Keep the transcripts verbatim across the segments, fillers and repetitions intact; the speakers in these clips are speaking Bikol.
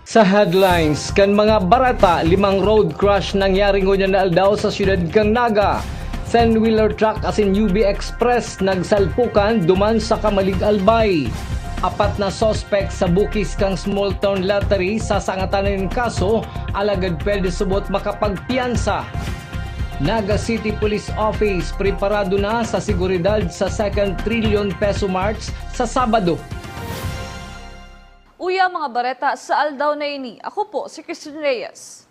Sa headlines kan mga bareta, limang road crash nangyari ngunyan na aldaw sa siyudad kan Naga. Ten-wheeler truck asin U B Express nagsalpukan duman sa Camalig, Albay. Apat na suspek sa bukis kan small town lottery sasangatan nin kaso, alagad pwede subot makapagpiyansa. Naga City Police Office preparado na sa seguridad sa Second Trillion Peso March sa Sabado. Uya mga bareta sa aldaw na ini. Ako po si Christine Reyes.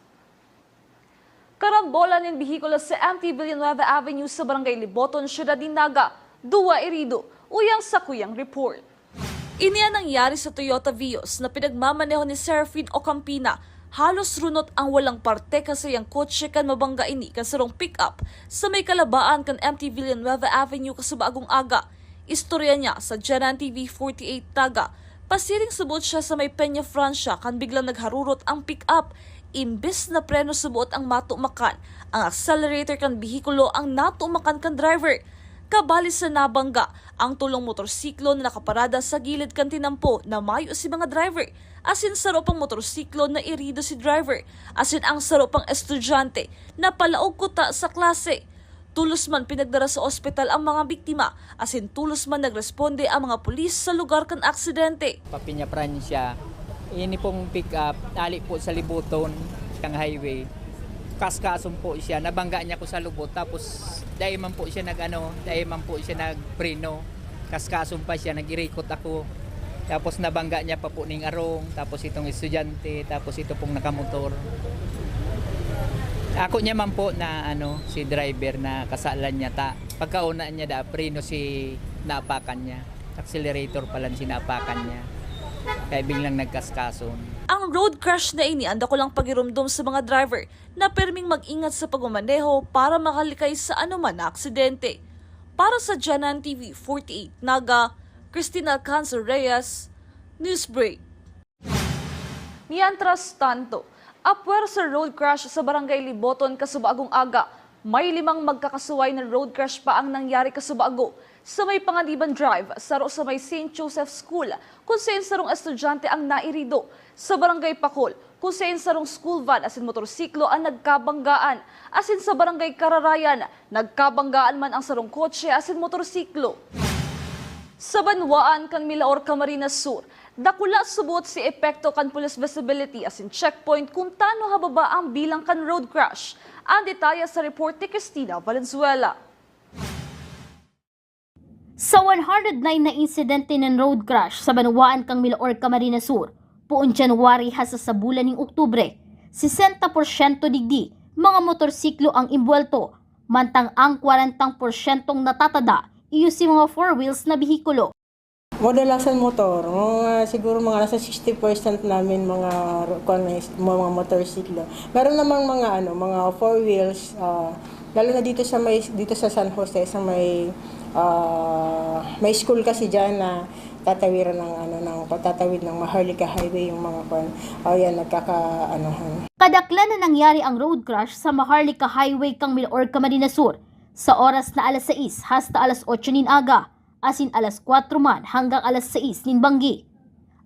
Karambolan nin behikulo sa M T Villanueva Avenue sa Barangay Liboton, Siyudad nin Naga, duwa irido. Uya an sakuyang report. Ini an nangyari sa Toyota Vios na pinagmamaneho ni Serafin Ocampina. Halos runot ang walang parte kan saiyang kotse kan mabangga ini kan sarong pick-up sa may kalabaan kan M T Villanueva Avenue kasubagong aga. Istorya niya sa Janan T V forty-eight Naga, pasiring subot siya sa may Peña Francia kan biglang nagharurot ang pick-up. Imbes na preno subot ang matumakan, ang accelerator kan behikulo ang natumakan kan driver. Kabali sa nabangga, ang tolong motorsiklo na nakaparada sa gilid kan tinampo na mayo si mga driver, asin saro pang motorsiklo na irido si driver, asin ang saro pang estudyante na palaog kuta sa klase. Tolos man pinagdara sa ospital ang mga biktima, asin tolos man nagresponde ang mga pulis sa lugar kan aksidente. Papinya Francia, ini pong pick-up, ali po sa Liboton, ang highway. Kaskason po siya, nabangga niya ko sa lubot, tapos dai man po siya nag-ano, dai man po siya nagpreno. Kaskason pa siya, nag-irikot ako. Tapos nabangga niya pa po ning arong, tapos itong estudyante, tapos ito pong nakamotor. Ako niya man po na ano, si driver na kasalan niya ta. Pagkauna niya da, preno si naapakan niya. Accelerator pala si naapakan niya. Kaya biglang nagkaskason. Ang road crash na ini ang dakulang pagiromdom sa mga driver na perming mag-ingat sa pagmamaneho para makalikay sa anoman na aksidente. Para sa Janan T V forty-eight Naga, Christina Alcanzar Reyes, Newsbreak. Mientras tanto, apwera sa road crash sa Barangay Liboton kasubagong aga, may limang magkakasuway na road crash pa ang nangyari kasubago sa may Panganiban Drive, saro sa may Saint Joseph School, kung saen sarong estudyante ang nairido. Sa Barangay Pacol, kung saen sarong school van asin motorsiklo ang nagkabanggaan, asin sa Barangay Kararayan, nagkabanggaan man ang sarong kotse asin motorsiklo. Sa banwaan kan Milaor, Camarines Sur, dakula subot si epekto kan police visibility asin checkpoint kun tano hababa ang bilang kan road crash. Ang detalye sa report ni Christina Valenzuela. Sa one hundred nine na insidente nin road crash sa banwaan kan Milaor, Camarines Sur, poon January hasta sa bulan nin Oktubre, sesenta porsyento digdi mga motorsiklo ang imbuwelto, mantang ang kwarentang porsyentong natatada iyo si mga four wheels na behikulo. Kadalasan motor, mga, siguro mga nasa sixty percent namin mga ro-, kuwan, mga, mga motorsiklo. Meron namang mga ano, mga four wheels, ah, lalo na dito sa may, dito sa San Jose, sa may, ah, may school kasi diyan na tatawiran ng ano, ng patatawid ng Maharlika Highway yung mga kuwan. O yan, nagkaka-, ano, Kadaklan na nangyari ang road crash sa Maharlika Highway kan Milaor, Camarines Sur, sa oras na alas sais hasta alas otso nin aga, asin alas kwatro man hanggang alas sais nin banggi.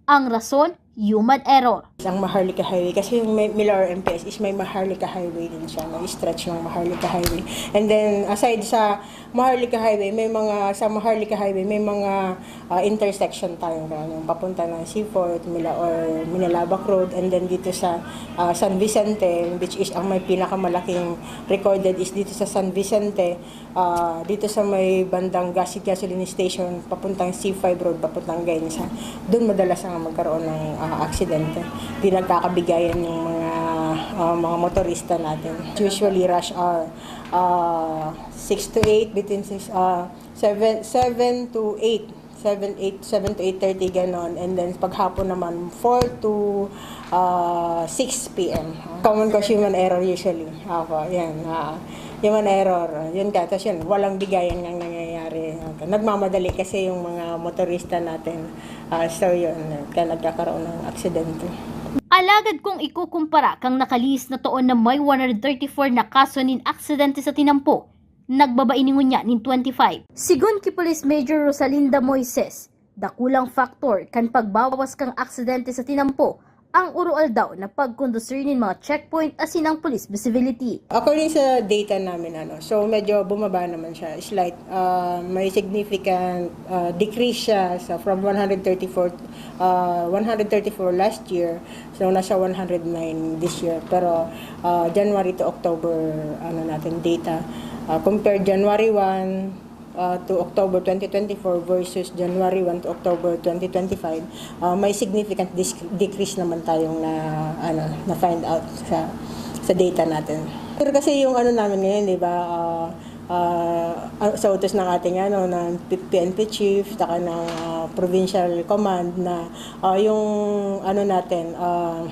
Ang rason, human error. Ang Maharlika Highway, kasi yung may, Milaor M P S is may Maharlika Highway din siya, may stretch ng Maharlika Highway. And then, aside sa Maharlika Highway, may mga, sa Maharlika Highway, may mga, ah, intersection tayong ganun. Papunta ng Seafourth, Milaor, Minalabac Road, and then dito sa, ah, San Vicente, which is ang may pinakamalaking recorded is dito sa San Vicente, ah, dito sa may bandang Gasig Gasoline Station, papuntang C five Road, papuntang Gainza. Doon madalas ang magkaroon ng, ah, aksidente. Di nagkakabigayan yung mga, ah, mga motorista natin. Usually rush hour, ah, six to eight, between six, ah, seven, seven to eight. Seven, eight, seven to eight thirty, ganon. And then, paghapon naman, four to, ah, six P M. Common cause human error usually. Opo, yan. Ah, human error. Yun ka. Tapos yun, walang bigayan ngang nangyayari. Nagmamadali kasi yung mga motorista natin. Ah, so, yun. Kaya nagkakaroon ng aksidente. Alagad kung ikukumpara kang nakalihis na taon na may one hundred thirty-four na kaso nin aksidente sa tinampo, nagbaba ini ngunyan nin twenty-five. Sigon ki Police Major Rosalinda Moises, Dakulang faktor kan pagbawas kan aksidente sa tinampo ang urualdaw na pagkondusir nin mga checkpoint asin ang police visibility. According sa data namin, ano, so medyo bumaba naman siya, slight, uh, may significant uh, decrease siya sa from one hundred thirty-four uh, one hundred thirty-four last year, so nasa one hundred nine this year. Pero uh, January to October, ano natin, data, uh, compared January one uh, to October twenty twenty-four versus January one to October twenty twenty-five, uh, may significant dis- decrease naman tayong na ano, na find out sa sa data natin. Pero kasi yung ano namin ngayon, 'di ba, uh, uh, sa utos ng ating ano, ng P N P chief, saka ng uh, provincial command na uh, yung ano natin, uh,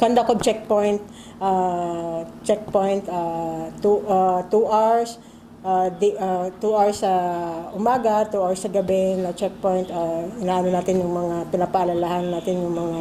conduct of checkpoint, uh, checkpoint uh, two, uh, two hours, uh, di, uh, two hours sa umaga, two hours sa gabi na checkpoint. Uh, inaano natin yung mga, pinapaalalahan natin yung mga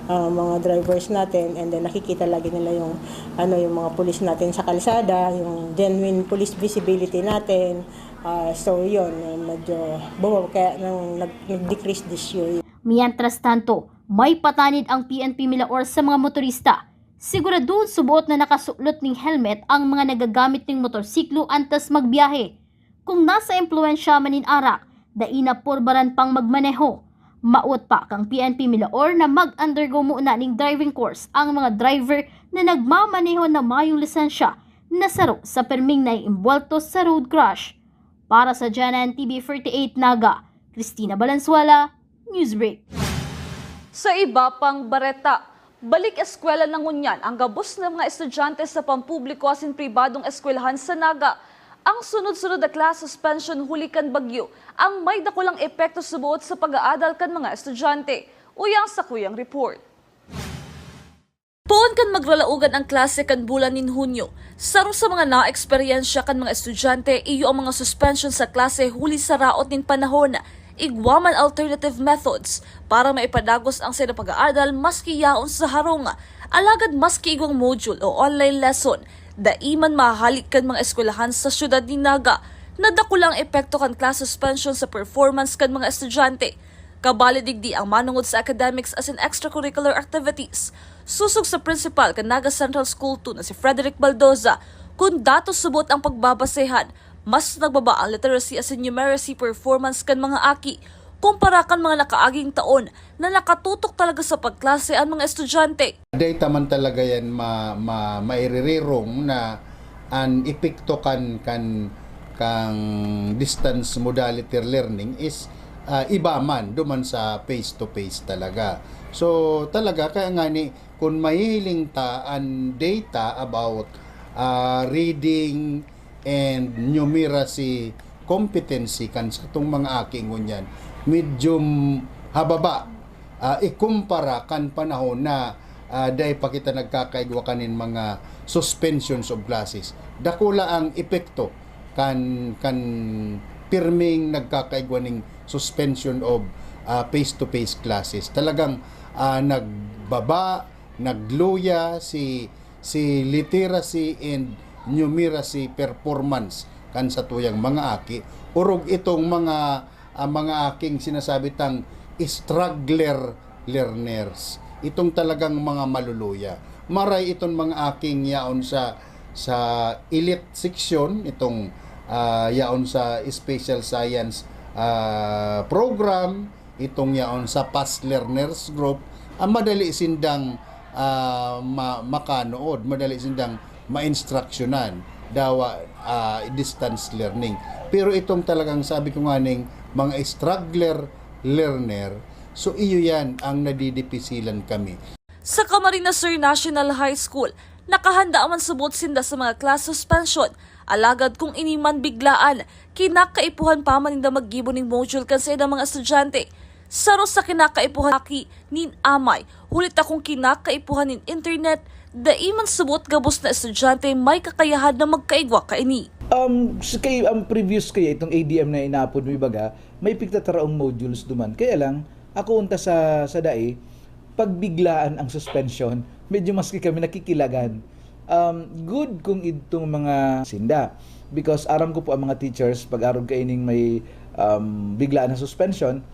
uh, mga drivers natin, and then nakikita lagi nila yung ano, yung mga pulis natin sa kalsada, yung genuine police visibility natin. Uh, so yun, medyo bumaba kaya nang nag- nag-decrease this year. Mientras tanto, may patanid ang P N P Milaor sa mga motorista. Siguraduhon suboot na nakasulot ning helmet ang mga nagagamit ning motorsiklo antes magbiyahe. Kung nasa impluwensya man nin arak, dai na porbaran pang magmaneho. Maot pa kang P N P Milaor na mag-undergo muna ning driving course ang mga driver na nagmamaneho na mayong lisensya na saro sa perming naiimbwelto sa road crash. Para sa Janan T V forty-eight Naga, Christina Balansuela, Newsbreak. Sa iba pang bareta, balik eskwela na ngunyan ang gabos na mga estudyante sa pampubliko asin pribadong eskwelahan sa Naga. Ang sunod-sunod na class suspension huli kan bagyo ang may dakulang epekto suboot sa pag-aadal kan mga estudyante. Uyang sa kuyang report. Poon kan magralaogan ang klase kan bulan nin Hunyo, saro sa mga naeksperyensya kan mga estudyante iyo ang mga suspension sa klase huli sa raot nin panahon. Igwa man alternative methods para maipadagos ang saindang pag-aadal maski yaon sa harong. Alagad maski igwang module o online lesson, dai man mahahalit kan mga eskwelahan sa siyudad nin Naga na dakulang epekto kan class suspension sa performance kan mga estudyante. Kabali digdi ang manongod sa academics asin extracurricular activities. Sosog sa prinsipal kan Naga Central School two na si Frederick Baldoza, kun datos suboot ang pagbabasehan, mas nagbaba ang literacy asin numeracy performance kan mga aki kumpara kan mga nakaaging taon na nakatutok talaga sa pagklase an mga estudyante. Dai ta man talaga yan ma, ma, mairirong na an epekto kan kan kang distance modality learning is uh, iba man duman sa face to face talaga. So talaga kaya nga ni kung mahihiling ta an data about uh, reading and numeracy competency kan satong mga aki ngunyan, medyo hababa uh, ikumpara kan panahon na uh, dai pa kita nagkakaigwa kanin mga suspensions of classes. Dakula ang epekto kan kan pirming nagkakaigwa ning suspension of uh, face-to-face classes. Talagang uh, nagbaba, nagluya si si literacy and numeracy performance kan satuyang mga aki. Orog itong mga uh, mga aking sinasabi tang struggler learners. Itong talagang mga maluluya. Maray itong mga aking yaon sa sa elite section, itong uh, yaon sa special science uh, program, itong yaon sa past learners group, ang madali sindang uh, ma- makanood, madali sindang ma-instructionan dawa uh, distance learning. Pero itong talagang sabi ko nga ning mga struggler learner, so iyo yan ang nadidipisilan kami. Sa Camarines Sur National High School, nakahanda man subot sinda sa mga class suspension, alagad kung ini man biglaan, kinakaipuhan pa man ninda maggibo ning module kan saindang mga estudyante. Saro sa kinakaipuhan aki nin amay, huli ta kung kinakaipuhan nin internet, dai man subot gabos na estudyante may kakayahan na magkaigwa kaini. Um, sa kay ang previous kaya itong A D M na inapod mo ibaga, may pigtataraong modules duman. Kaya lang, ako unta sa sa dai, pagbiglaan ang suspension, medyo maski kami nakikilagan. Um, good kung idtong mga sinda. Because aram ko po ang mga teachers, pag arog kaining may um, biglaan na suspension,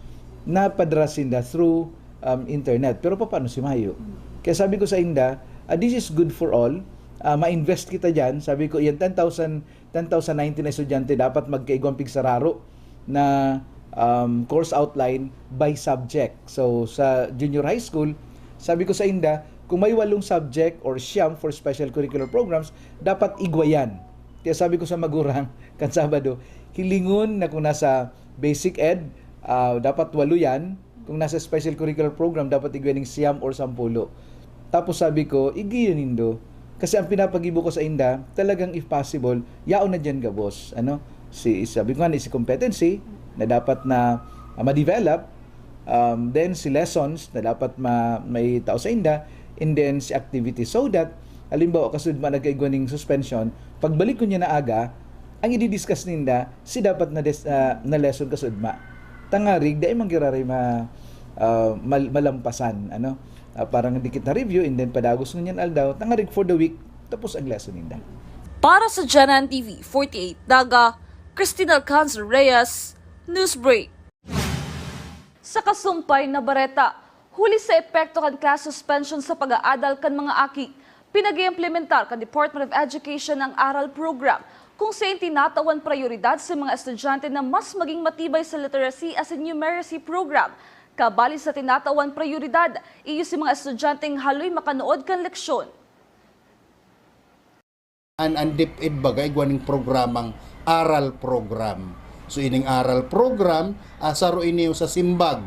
Napadara sinda through, um, internet. Pero paano si Mayo? Kaya sabi ko sa inda, ah, this is good for all. Ah, ma-invest kita dyan. Sabi ko, yan ten thousand, ten thousand nineteen na estudyante dapat magkaigwang pigsararo na, um, course outline by subject. So, sa junior high school, sabi ko sa inda, kung may walong subject or siyam for special curricular programs, dapat igwa yan. Kaya sabi ko sa magurang, kan Sabado, hilingon na kung nasa basic ed, ah, dapat walo yan. Kung nasa special curricular program, dapat igwa ning siyam or sampulo. Tapos sabi ko, "Igiyo nindo." Kasi ang pinapagibo ko sa inda, talagang if possible, yaon na dyan gabos. Ano? Si, sabi ko nga, si competency na dapat na, ah, ma-develop, um, then si lessons na dapat ma-, may tao sa inda, and then si activity. So that, halimbawa, kasudma nagkaigwa ning suspension, pagbalik ko niya na aga, ang i-discuss ninda, si dapat na, des-, ah, na lesson kasudma. Tangarig, dai man giraray ma-, ah, mal-, malampasan, ano? Ah, parang dikit na review, and then padagos ngunyan aldaw, tangarig for the week, tapos ang lesson ninda. Para sa Janan T V forty-eight Naga, Christine Alcanzar Reyes, Newsbreak. Sa kasumpay na bareta, huli sa epekto kan class suspension sa pag-aadal kan mga aki, pinag-iimplementar kan Department of Education ang aral program, kung sain tinatawan prayoridad sa mga estudyante na mas maging matibay sa literacy asin numeracy program. Kabali sa tinatawan prayoridad, iyo si mga estudyanteng haloy makanood kan leksyon. An, an DepEd baga igwa ning programang aral program. So, ining aral program, ah, saro ini sa simbag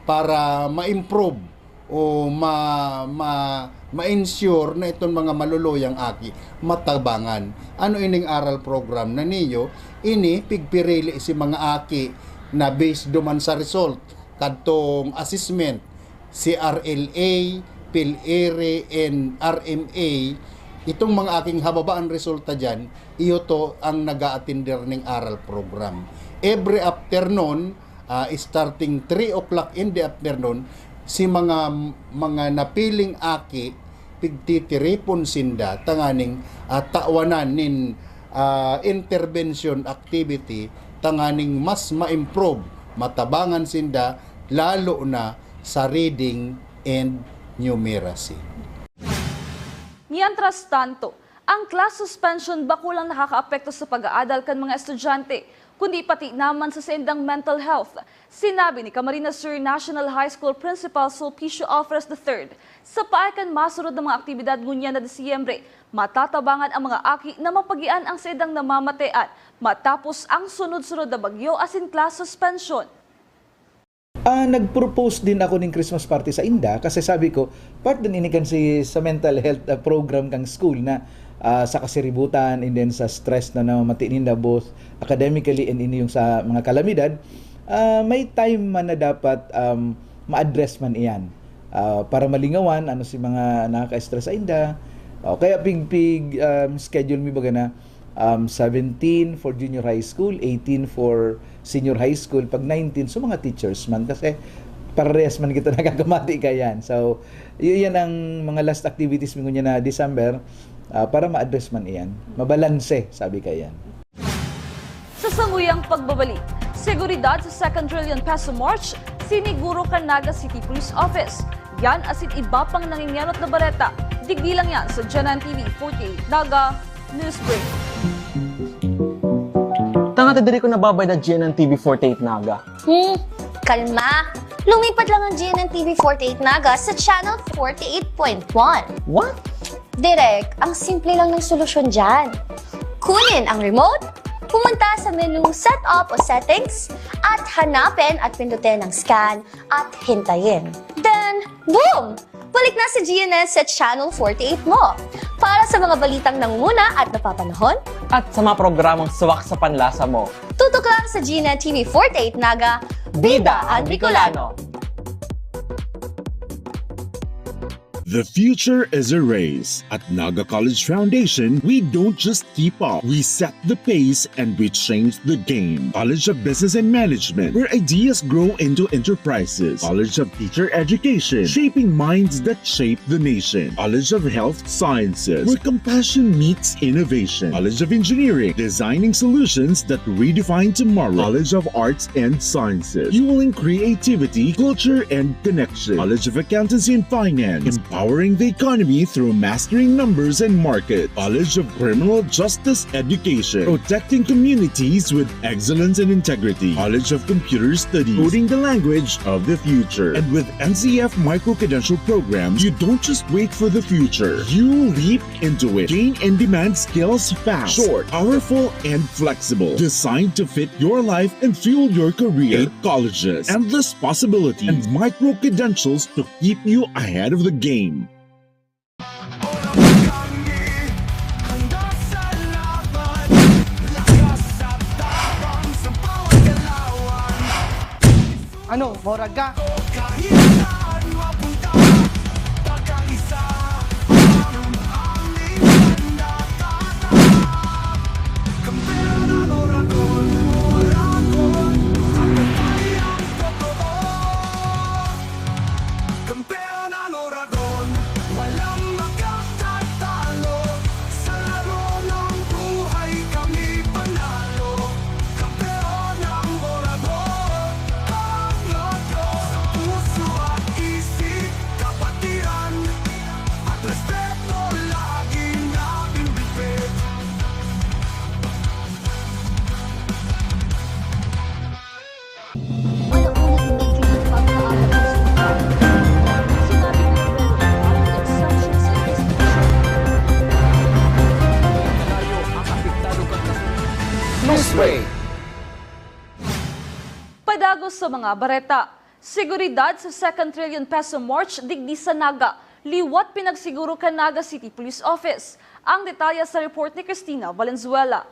para ma-improve o ma-, ma-, ma-ensure na itong mga maluluyang aki matabangan. Ano ining aral program na niyo? Ini pigpirili si mga aki na based duman sa result kadtong assessment, C R L A, PhilEre, and R M A, itong mga aking hababaan resulta diyan, iyo to ang nag-aatender ning aral program. Every afternoon, ah, starting three o'clock in the afternoon, si mga, mga napiling aki, pigtitiripon sinda tanganing, ah, tawanan nin, ah, intervention activity tanganing mas ma-improve, matabangan sinda, lalo na sa reading and numeracy. Mientras tanto, ang class suspension bako lang nakakaapekto sa pag-aadal kan mga estudyante, kundi pati naman sa saindang mental health. Sinabi ni Camarines Sur National High School Principal Sulpicio Alvarez the third, sa paagi kan masunod na mga aktibidad ngunyan na Disyembre, matatabangan ang mga aki na mapagian ang saindang namamatean matapos ang sunod-sunod na bagyo asin class suspension. Ah, nag-propose din ako ning Christmas party sa inda kasi sabi ko, part din ini kan si, sa mental health, ah, program kang school na, ah, sa kasiributan and then sa stress na namamati ninda both academically and ini yung sa mga kalamidad, ah, may time man na dapat, um, ma-address man iyan. Ah, para malingawan ano si mga nakaka-stress sa inda. O kaya pig, pig, um, schedule mi baga na um, seventeen for junior high school, eighteen for senior high school, pag nineteen, so mga teachers man, kasi parehas man kita nagkakamati kayan. So, y-, yan ang mga last activities mi ngunyan na December, ah, para ma-address man iyan. Mabalanse, sabi kayan. Sa samuyang pagbabalik, seguridad sa second trillion peso march, siniguro kan Naga City Police Office. Yan asin iba pang nangingenot na bareta. Digdi lang yan sa Janan T V forty-eight Naga Newsbreak. Tanga ta diri ko nababayad na G N N T V forty-eight Naga. Hmm, kalma. Lumipat lang ang G N N T V forty-eight Naga sa Channel forty-eight point one. What? Direk, ang simple lang ng solusyon dyan. Kunin ang remote, pumunta sa menu Setup o Settings, at hanapin at pindutin ang scan at hintayin. Then, boom! Balik na sa G N S sa Channel forty-eight mo. Para sa mga balitang nangunguna at napapanahon, at sa mga programang swak sa panlasa mo, tutok lang sa G N N T V forty-eight Naga, Bida ang Bicolano. The future is a race. At Naga College Foundation, we don't just keep up, we set the pace and we change the game. College of Business and Management, where ideas grow into enterprises. College of Teacher Education, shaping minds that shape the nation. College of Health Sciences, where compassion meets innovation. College of Engineering, designing solutions that redefine tomorrow. College of Arts and Sciences, fueling creativity, culture, and connection. College of Accountancy and Finance, empowering the economy through mastering numbers and market. College of Criminal Justice Education, protecting communities with excellence and integrity. College of Computer Studies, coding the language of the future. And with N C F micro-credential programs, you don't just wait for the future. You leap into it. Gain in-demand skills fast, short, powerful, and flexible. Designed to fit your life and fuel your career. Eight colleges, endless possibilities, and micro-credentials to keep you ahead of the game. Ano, morag ka? Padagos sa mga bareta. Seguridad sa Second Trillion Peso March digdi sa Naga. Liwat pinagsiguro kan Naga City Police Office. Ang detalye sa report ni Christina Valenzuela.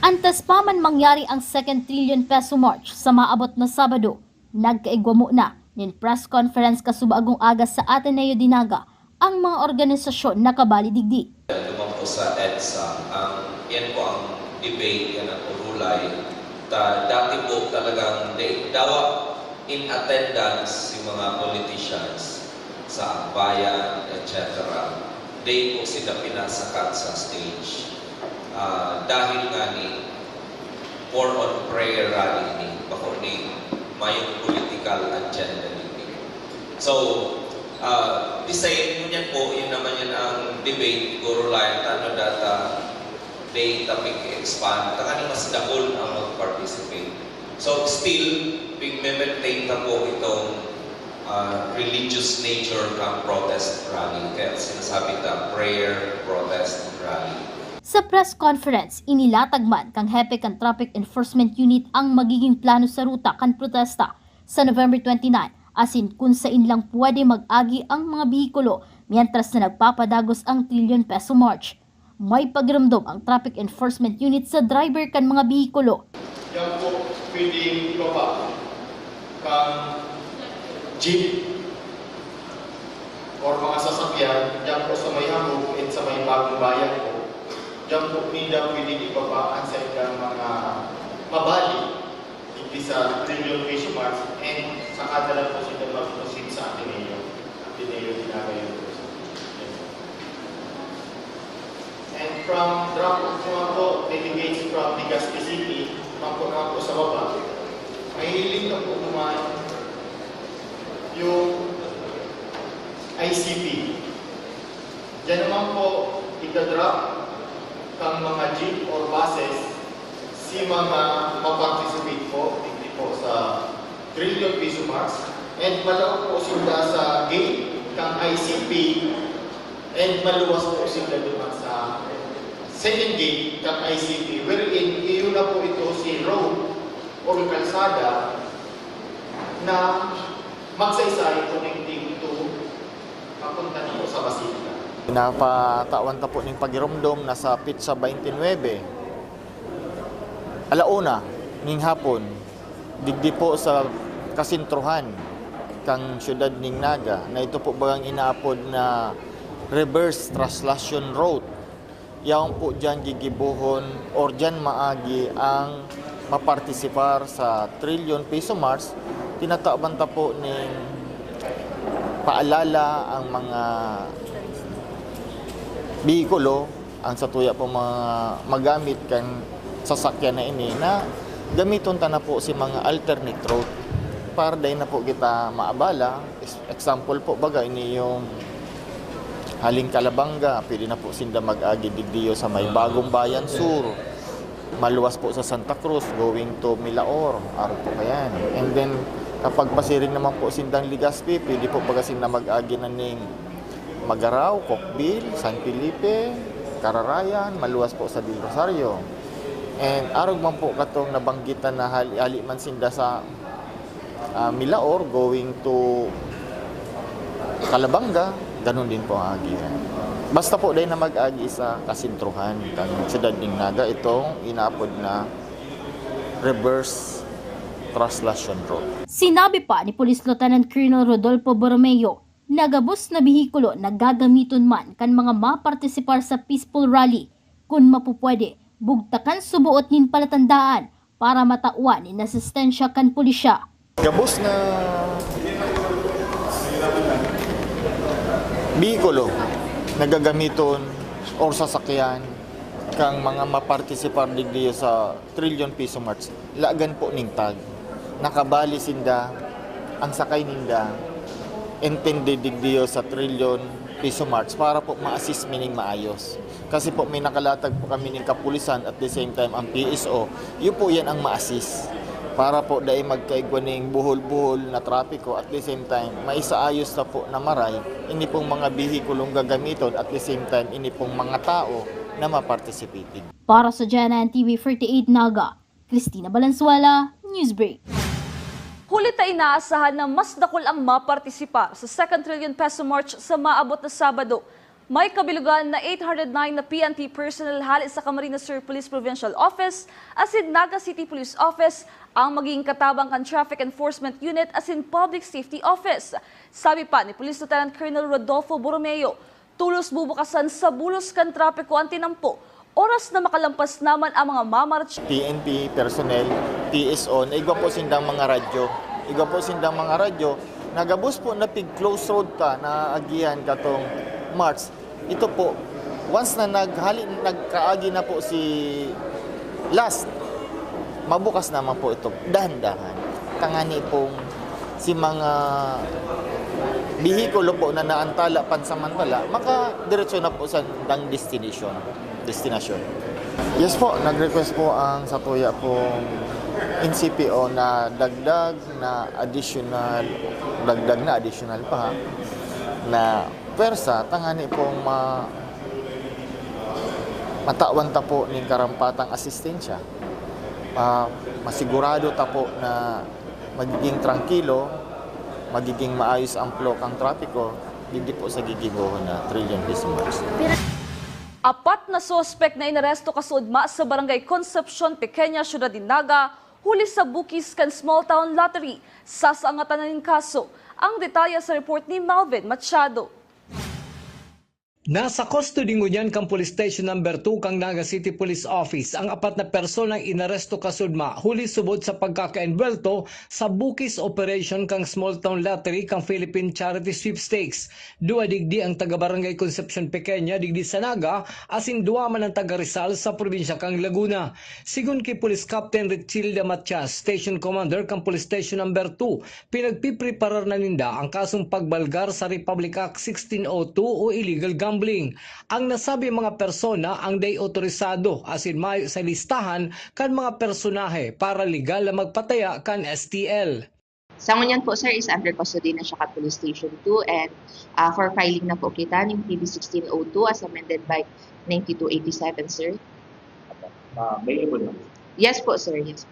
Antes pa man mangyari ang Second Trillion Peso March sa maabot na Sabado, nagkaigwa muna nin press conference kasubagong aga sa Ateneo de Naga ang mga organisasyon na kabali digdi. Duman po sa EDSA, ang, yan po ang debate, yan ang urulay. Ta, dati po talagang they, dawa in attendance si mga politicians sa Akbayan, et cetera. Dai po sila pinasakat sa stage. Ah, dahil nga ni more on prayer rally ini, bako ni mayong political agenda ini. So, ah, the same, ngunyan po, yun naman yun ang debate, siguro lahat ano data, they topic expand, tanganing mas dakul ang mag-participate. So, still, pigme-maintain ta po itong ah, religious nature kan protest rally. Kaya sinasabi ta prayer protest rally. Sa press conference, inilatag man kan hepe kan Traffic Enforcement Unit ang magiging plano sa ruta kan protesta sa November twenty-nine, asin kun sain lang pwede mag-agi ang mga behikulo mientras na nagpapadagos ang Trillion Peso March. May pagiromdom ang Traffic Enforcement Unit sa driver kan mga behikulo. Diyan po pwedeng ibaba kang jeep or mga sasakyan diyan po sa may Hagog and sa may Bagong Bayan po. Diyan po ninda pwedeng ibaba ang sa ilang mga mabali digdi sa Trillion Peso March and saka na lang po sila mag-proceed sa Ateneo. Ateneo Dinaga yun po. And from drop off mga po, delegates from Legazpi City, pangko naman po sa baba, mahiling na po naman yung I C P. Diyan naman po, ika-drop kang mga jeep or buses si mga ma-participate po, digdi po sa Trillion Peso March, and malaog po sinda sa gate kang I C P, and maluwas po sinda duman sa second gate kang I C P, wherein iyo na po ito si road or kalsada na magsaysay connecting to papunta na po sa Basilica. Pinapatawan ta po ning pagiromdom na sa petsa twenty-nine, ala una ning hapon, digdi po sa kasentrohan kan siyudad ning Naga, na ito po bagang inaapod na reverse translation route. Yaon po diyan gigibohon or diyan maagi ang mapartisipar sa Trillion Peso March. Tinataban ta po ning paalala ang mga behikulo, ang satuya po mga magamit kan sasakyan na ini, na gamiton ta na po si mga alternate route para dai na po kita maabala. Is-, example po, baga, ini yung haling Calabanga, pwede na po sinda mag-agi digdiyo sa may Bagong Bayan Sur, maluwas po sa Santa Cruz, going to Milaor, arog po kayan. And then, kapag pasiring naman po sindang Legazpi, pwede po baga sinda mag-agi na ning Magarao, Cockville, San Felipe, Cararayan, maluwas po sa Del Rosario. And arog man po katong nabanggitan na hali, hali man sinda sa, ah, Milaor going to Calabanga, ganun din po ang agihan. Basta po dai na mag-agi sa kasentruhan kan siyudad ning Naga itong inaapod na reverse translation road. Sinabi pa ni Police Lieutenant Colonel Rodolfo Borromeo na gabos na behikulo na gagamiton man kan mga mapartisipar sa peaceful rally, kun mapupwede, bugtakan suboot nin palatandaan para matawan nin asistensya kan pulisya. Gabos na behikulo na gagamiton or sasakyan kang mga mapartisipar digdi sa Trillion Peso March, lagan po ning tag. Nakabali sinda, ang sakay ninda, intended digdiyo sa Trillion Peso March para po ma-assist mi ning maayos. Kasi po may nakalatag po kami ning kapulisan at the same time ang P S O, yun po yan ang ma-assist. Para po dai magkaigwa ning buhol-buhol na trapiko at the same time, maisaayos na po na maray, ini pong mga behikulong gagamiton at the same time, ini pong mga tao na ma-participating. Para sa G N N T V forty-eight Naga, Christina Valenzuela, Newsbreak. Huli ta inaasahan na mas dakul ang mapartisipar sa Second Trillion Peso March sa maabot na Sabado. May kabilugan na eight hundred nine na P N P personnel hale sa Camarines Sur Police Provincial Office asin Naga City Police Office ang magiging katabang kan Traffic Enforcement Unit asin Public Safety Office. Sabi pa ni Police Lieutenant Colonel Rodolfo Borromeo, tolos bubukasan sa bulos kan trapiko an tinampo, oras na makalampas naman ang mga mamarcha. P N P personnel, P S O, na igwa po sindang mga radyo. Igwa po sindang mga radyo, na gabos po na pig-close road ta na agihan katong March. Ito po, once na naghali, nagkaagi na po si last, mabukas naman po ito, dahan-dahan. Tangani pong si mga bihikulo po na naantala pansamantala, makadiretso na po sa dang destination, destinasyon. Yes po, nag-request po ang satuya pong N C P O na dagdag na additional, dagdag na additional pa, ha, na pwersa, tangani pong ma-, matawan ta po ning karampatang asistensya. Ah, masigurado ta po na magiging trangkilo, magiging maayos ang flow kang trapiko, digdi po sa gigibohon na Trillion Peso March. Apat na suspek na inaresto kasuodma sa Barangay Concepcion Pequeña, Ciudad de Naga, huli sa bukis kan small town lottery. Sasaangatan na nin kaso. Ang detalye sa report ni Melvin Machado. Nasa custody ngunyan kan Police Station Number Two kan Naga City Police Office ang apat na personang inaresto kasuodma huli subot sa pagkakaenvuelto sa bukis operation kan small town lottery kan Philippine Charity Sweepstakes. Duwa digdi ang taga Barangay Concepcion Pequeña digdi sa Naga, asin duwa man ang taga Rizal sa probinsya kan Laguna. Sigon ki Police Captain Richilda Matias, Station Commander kan Police Station Number Two, pinagpipreparar na ninda ang kasong pagbalgar sa Republic Act sixteen oh two o illegal gambling. Ang nasabing mga persona ang dai otorisado asin mayo sa listahan kan mga personahe para legal na magpataya kan S T L. Sa ngunyan po, sir, is under custody na siya ka Police Station Two and, ah, for filing na po kita ning P B sixteen oh two as amended by ninety-two eighty-seven, sir. Ah, may ibon na. Yes po, sir. Yes.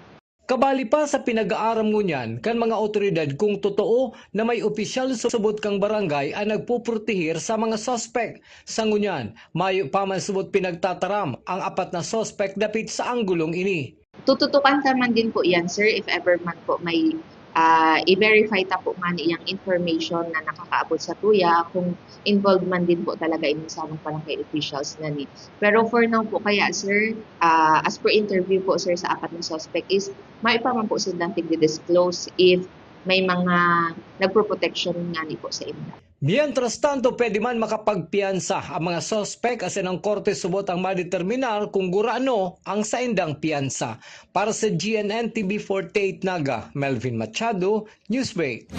Kabali pa sa pinag-aaram ngunyan kan mga awtoridad kung totoo na may opisyal subot kang barangay ang nagpuprotehir sa mga suspek. Sa ngunyan, mayo pa man subot pinagtataram ang apat na suspek dapit sa anggulong ini. Tututukan ka man din po yan, sir, if ever man po may, Ah, i-verify ta po ngani yang information na nakakaabot sa tuya kung involved man din po talaga ini sarong barangay officials ngani. Pero for now po kaya, sir, ah, as per interview po, sir, sa apat na suspect is may pa man po silang tigdi-disclose if may mga nagpo-protection ngani po sa inda. Mientras tanto, pwede man makapagpiyansa ang mga suspek asin ang korte subot ang madeterminar kung gurano ang saindang piyansa. Para sa G N N T V forty-eight Naga, Melvin Machado, Newsbreak.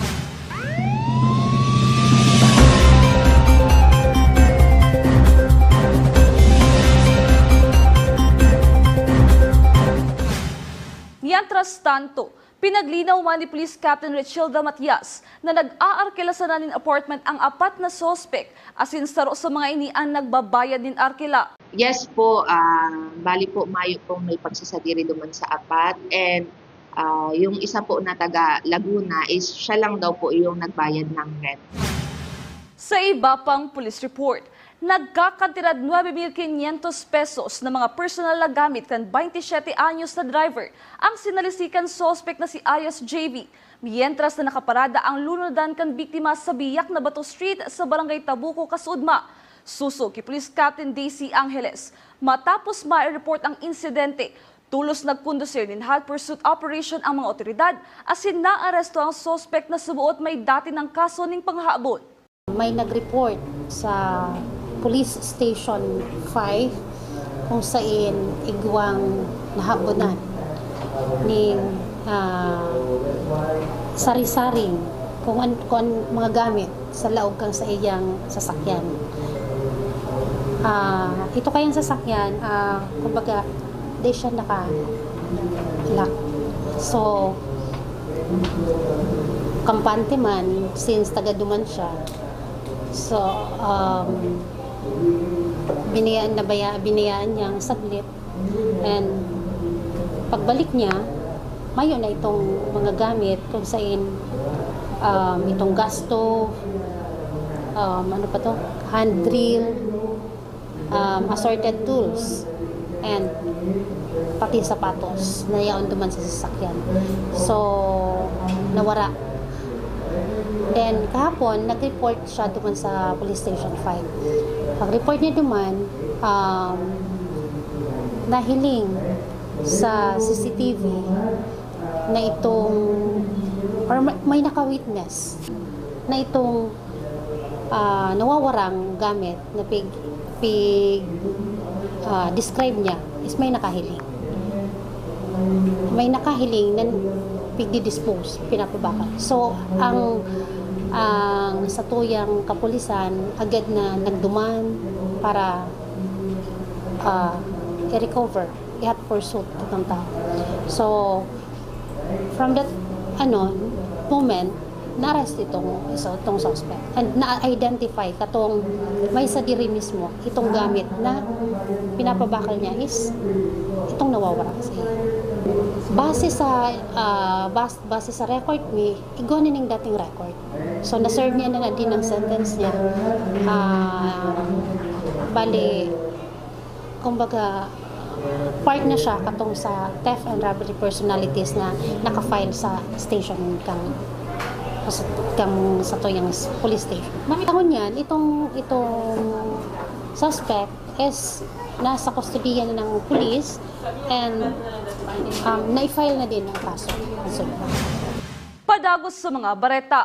Mientras tanto, pinaglinaw man ni Police Captain Richilda Matias na nag-aarkila sana nin apartment ang apat na suspek, asin saro sa mga ini an nagbabayad nin arkila. Yes po, ah, bali po mayo pong may pagsasadiri duman sa apat, and, ah, yung isa po na taga Laguna is siya lang daw po yung nagbayad ng rent. Sa iba pang police report, nagkakantidad nuebe mil quinientos pesos na mga personal na gamit kan baynte siyete anyos na driver ang sinalisikan suspek na si alias J V, mientras na nakaparada ang lunudan kan biktima sa biyak na Bato Street sa Barangay Tabuco, Casuudma. Suso ki Police Captain Daisy Angeles, matapos ma-report ang insidente, tulos nagkondusir nin hot pursuit operation ang mga otoridad asin naaresto ang suspek na suboot may dati nang kaso nin panghahabon. May nag-report sa Police Station five kung sain igwang nahabonan ning, ah, sari-saring kung an-, kung an-, mga gamit sa laog kan saiyang sasakyan. Ah, ito kayang sasakyan, ah, kumbaga, di siya naka-lock. So, kampante man, since taga duman siya, so, um, binayaan na baya-, binayaan niyang saglit. And pagbalik niya, mayo na itong mga gamit kung sain, um, itong gas stove, um, ano pa 'to, hand drill, um, assorted tools, and pati sapatos na yaon duman sa sasakyan. So, nawara. Then, kahapon, nag-report siya duman sa Police Station five. Pag-report niya duman, um, nahiling sa C C T V na itong, or may, may naka-witness na itong, ah, nawawarang gamit na pig-, pig-, ah, describe niya is may nakahiling. May nakahiling na pigdi-dispose, pinapabakal. So, ang, ang satuyang kapulisan agad na nagduman para, ah, i-recover, i-hot pursuit itong tao. So, from that, ano, moment, na-arrest itong isa, itong suspect. And na-identify katong may sadiri mismo itong gamit na pinapabakal niya is itong nawawara sa iya. Base sa, ah, bas-, base sa record mi, igwa na ning dating record. So, na-serve niya na, na din ang sentence niya. Ah, bali, kumbaga, part na siya katong sa theft and robbery personalities na naka-file sa station kang, kang satuyang police station. Ngunyan, itong, itong suspect is nasa kustodiya na ng police and, um, na-file na din ang kaso. Padagos sa mga bareta.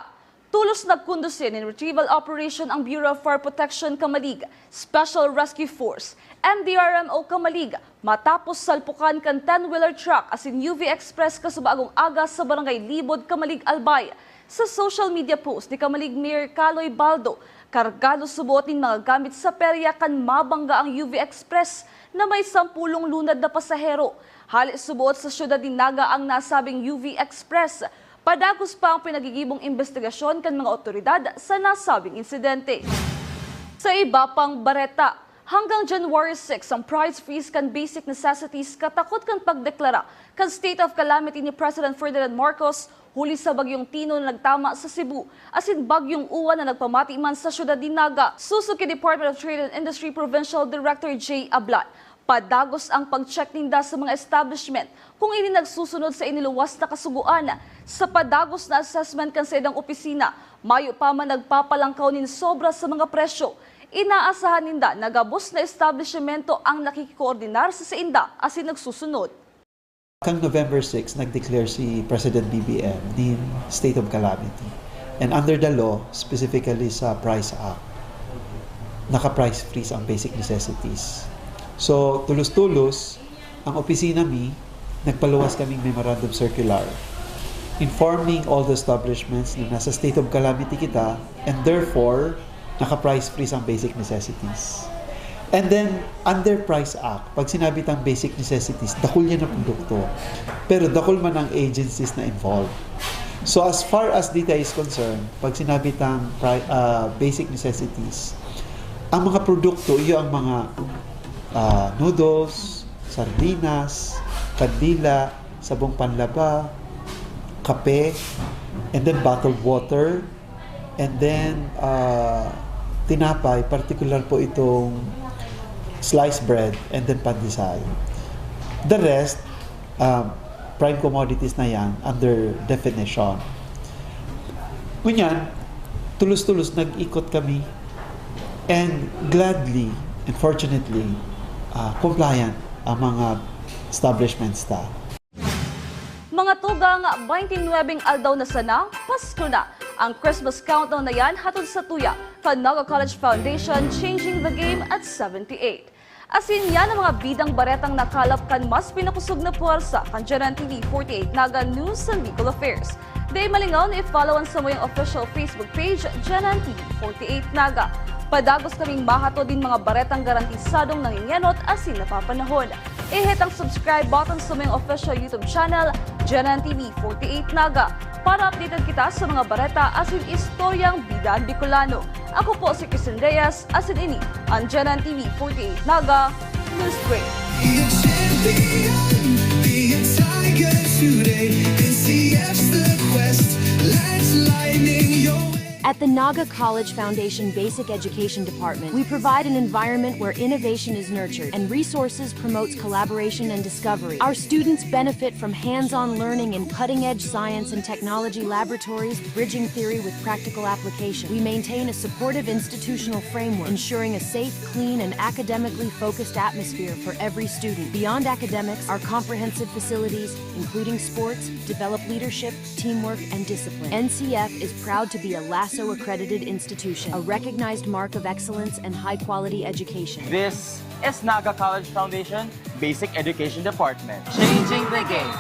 Tulos nagkondusir nin retrieval operation ang Bureau of Fire Protection Camalig, Special Rescue Force, M D R M O Camalig, matapos salpukan kan ten-wheeler truck asin U V Express kasubagong aga sa Barangay Libod, Camalig, Albay. Sa social media post ni Camalig Mayor Caloy Baldo, kargado suboot nin mga gamit sa perya kan mabangga ang U V Express na may sampulong lunad na pasahero. Hale suboot sa siyudad nin Naga ang nasabing U V Express. Padagos pa ang pinagigibong imbestigasyon kan mga otoridad sa nasabing insidente. Sa iba pang bareta, hanggang January six ang price freeze kan basic necessities katakot kan pagdeklara kan state of calamity ni President Ferdinand Marcos huli sa Bagyong Tino na nagtama sa Cebu, asin Bagyong Uwan na nagpamati man sa siyudad nin Naga. Suso ki Department of Trade and Industry Provincial Director Jay Ablan, Padagos ang pag-check ninda sa mga establishment kung ini nagsusunod sa iniluwas na kasugoan. Sa padagos na assessment kan saindang opisina, mayo pa man nagpapalangkaw nin sobra sa mga presyo. Inaasahan ninda na gabos na establisimento ang nakikikoordinar sa sainda asin nagsusunod. Kan November six, nag-declare si President B B M nin state of calamity. And under the law, specifically sa Price Act, naka-price freeze ang basic necessities. So, tulos-tulos, ang opisina mi, nagpaluwas kaming memorandum circular informing all the establishments na nasa state of calamity kita, and therefore, naka-price freeze ang basic necessities. And then, under Price Act, pag sinabi tang basic necessities, dakul yan na produkto. Pero dakul man ang agencies na involved. So as far as DTI is concerned, pag sinabi tang pri- ah, basic necessities, ang mga produkto, iyo ang mga ah, noodles, sardinas, kandila, sabong panlaba, kape, and then bottled water, and then ah, tinapay, particular po itong sliced bread, and then pandesal. The rest, um, prime commodities na yan under definition. Ngunyan, tulos-tulos nag-ikot kami, and gladly and fortunately, ah, compliant ang mga establishments ta. Mga tugang, baynte nuwebeng aldaw na sana, Pasko na. Ang Christmas countdown na yan hatod sa tuya kan Naga College Foundation, Changing the Game at seventy-eight. Asin yan ang mga bidang baretang nakalap kan mas pinakosog na puwersa kan G N N T V forty-eight Naga News and Bicol Affairs. Dai malingaw na i-follow an samuyang official Facebook page, G N N T V forty-eight Naga. Padagos kaming mahatod nin mga baretang garantisadong nangengenot asin napapanahon. I-hit ang subscribe button sa samuyang official YouTube channel, G N N T V forty-eight Naga, para updated kita sa mga bareta asin istoryang bida an Bicolano. Ako po si Kristen Reyes, asin ini an G N N T V forty-eight Naga News Break. The champion, the Tiger today, N C F's the quest, lights lining your way. At the Naga College Foundation Basic Education Department, we provide an environment where innovation is nurtured and resources promotes collaboration and discovery. Our students benefit from hands-on learning in cutting-edge science and technology laboratories, bridging theory with practical application. We maintain a supportive institutional framework, ensuring a safe, clean, and academically focused atmosphere for every student. Beyond academics, our comprehensive facilities, including sports, develop leadership, teamwork, and discipline. N C F is proud to be a LASO-accredited institution, a recognized mark of excellence and high-quality education. This is Naga College Foundation Basic Education Department. Changing the game.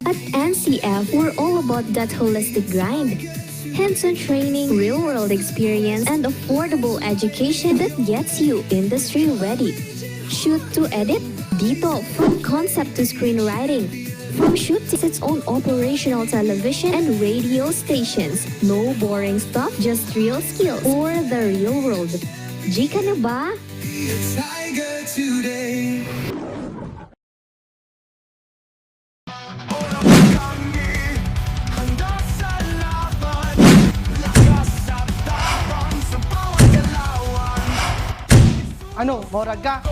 At N C F, we're all about that holistic grind. Hands-on training, real-world experience, and affordable education that gets you industry-ready. Shoot to edit? Dito, from concept to screenwriting. From shoot to its own operational television and radio stations. No boring stuff, just real skills for the real world. G ka na ba? Be a tiger today. Ano, maurag ka?